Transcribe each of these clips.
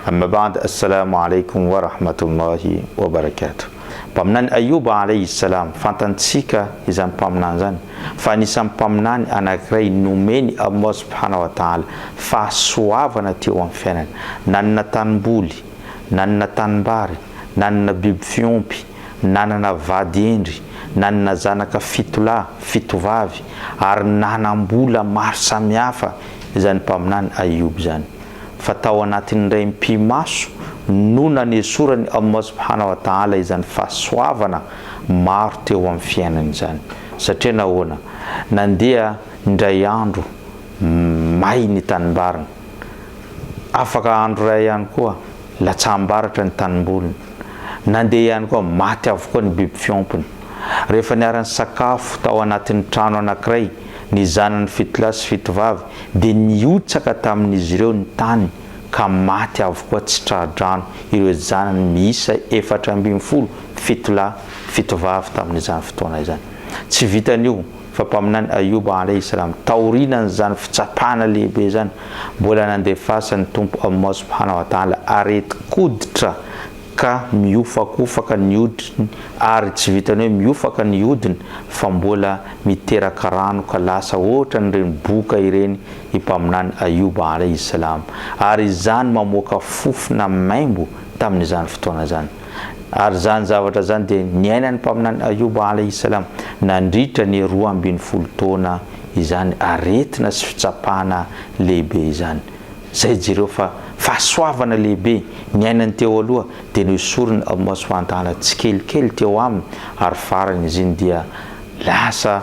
Amma ba'd, Assalamu alaikum wa rahmatullahi wa barakatuh. Mpaminany Ayyub alayhi salam, fantantsika izany mpaminany izany fa anisan'ny mpaminany anankiray nomen'i Allah subhanahu wa ta'ala fahasoavana teo amin'ny fiainany. Nanana tanimboly, nanana tanimbary, nanana biby fiompy, nanana vady hendry, nanana zanaka fitolahy, fitovavy, ary nanam-bola maro samihafa izany mpaminany Ayyub izany. Fa tao anatin'ny indray mipi-maso no nanesoran'i Allah subhanahu wa ta'ala izany fahasoavana maro teo amin'ny fiainany izany. Satria nahoana? Nandeha indray andro may ny tanimbariny. Afaka andro iray ihany koa, latsaham-baratra ny tanimboliny. Nandeha ihany koa, maty avokoa ny biby fiompiny. Rehefa niara-nisakafo tao anatin'ny trano anankiray ny zanany fitolahy sy fitovavy, dia nihotsaka tamin'izy ireo ny tany ka maty avokoa tsy tra-drano ireo zanany miisa 14, fitolahy, fitovavy tamin'izany fotoana izany. Tsy vitan'io, fa Mpaminany Ayyub alayhi salam, taorianan'izany fitsapana lehibe izany, mbola nandefasan'ny Tompo Allah subhanahu wa ta'ala aretin-koditra ka mihofakofaka ny hodiny ary tsy vitan'ny hoe mihofaka ny hodiny fa mbola miteraka rano ka lasa ohatran'ireny boka ireny i Mpaminany Ayyub alayhi salam ary izany mamoaka fofona maimbo tamin'izany fotoana izany. Ary izany zavatra izany dia niainan'ny Mpaminany Ayyub alayhi salam nandritra ny 12 taona izany aretina sy fitsapana lehibe izany. Izay jereo fa fahasoavana lehibe niainany teo aloha dia noesorin'i Allah subhanahu wa ta'ala tsikelikely teo aminy ary farany izy iny dia lasa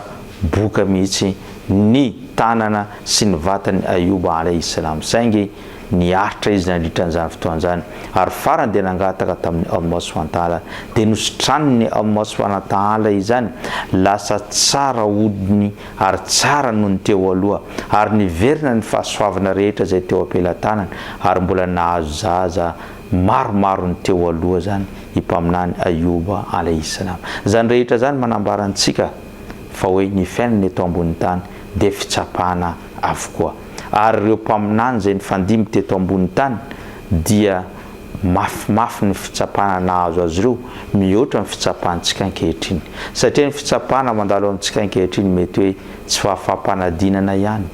boka mihitsy ny tanana sy ny vatan'i Ayyub alayhi salam saingy Niaritra izy nandritra an'izany fotoana izany, ary farany dia nangataka tamin'i Allah subhanahu wa ta'ala, dia nositraniny Allah subhanahu wa ta'ala izany, lasa tsara hodiny ary tsara noho ny teo aloha, ary niverina ny fahasoavana rehetra izay teo am-pelatanany, ary mbola nahazo zaza maromaro ny teo aloha izany i Mpaminany Ayyub alayhi salam. Izany rehetra izany manambara antsika fa hoe ny fiainana eto ambonin'ny tany dia fitsapana avokoa. Ary ireo mpaminany izay nifandimby teto ambony tany dia mafimafy ny fitsapana nahazo azy ireo mihoatra ny fitsapantsika ankehitriny. Satria ny fitsapana mandalo amintsika ankehitriny mety hoe tsy fahafaham-panadinana ihany,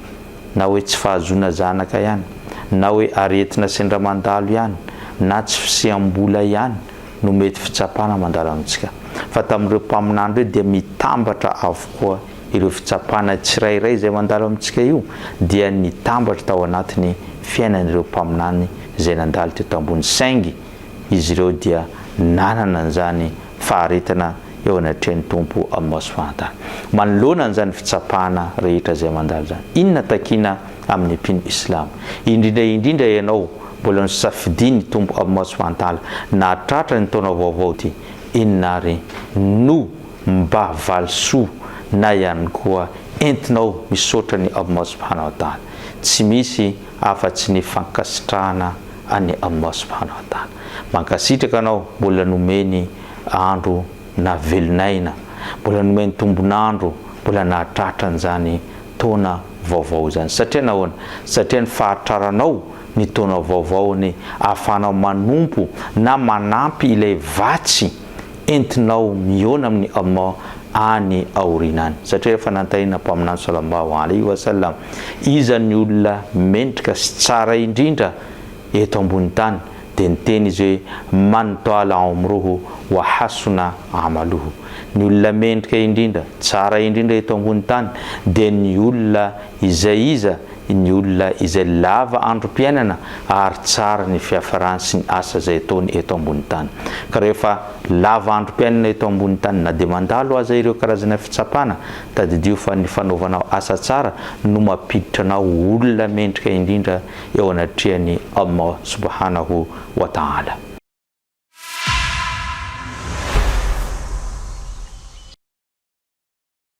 na hoe tsy fahazoana zanaka ihany, na hoe aretina sendra mandalo ihany, na tsy fisiam-bola ihany no mety fitsapana mandalo amintsika. Fa tamin'ireo mpaminany ireo dia mitambatra avokoa Ireo fitsapana tsirairay izay mandalo amintsika io dia nitambatra tao anatin'ny fiainan'ireo mpaminany izay nandalo teto ambony saingy izy ireo dia nanana an'izany faharetana eo anatrehan'ny Tompo Allah subhanahu wa ta'ala. Manoloana an'izany fitsapana rehetra izay mandalo izany, inona takiana amin'ny mpino Islamo? Indrindra indrindra ianao mbola nosafidian'ny Tompo Allah subhanahu wa ta'ala nahatratra ny taona vaovao ity, inona ary no mba valisoa na ihany koa entinao misaotra an'i Allah subhanahu wa ta'ala. Tsy misy afa-tsy ny fankasitrahana an'i Allah subhanahu wa ta'ala. Mankasitraka anao mbola nomeny andro na velon'aina, mbola nomeny tombon'andro, mbola nahatratra an'izany taona vaovao izany. Satria nahoana? Satria ny fahatraranao ny taona vaovao anie ahafahanao manompo na manampy ilay vatsy entinao mihaona amin'i Allah any aoriana any. Satria efa nanontaniana Mpaminany Sallallahu alaihi wa sallam, iza ny olona mendrika sy tsara indrindra eto ambony tany? Dia niteny izy hoe, Man tala umruhu wa hasuna amaluhu. Ny olona mendrika indrindra, tsara indrindra eto ambony tany dia ny olona izay iza? ny olona izay lava androm-piainana ary tsara ny fiafarany sy ny asa izay ataony eto ambony tany. Ka rehefa lava androm-piainana eto ambony tany na dia mandalo aza ireo karazana fitsapana, tadidio fa ny fanaovanao asa tsara no mampiditra anao ho olona mendrika indrindra eo anatrehan'i Allah subhanahu wa ta'ala.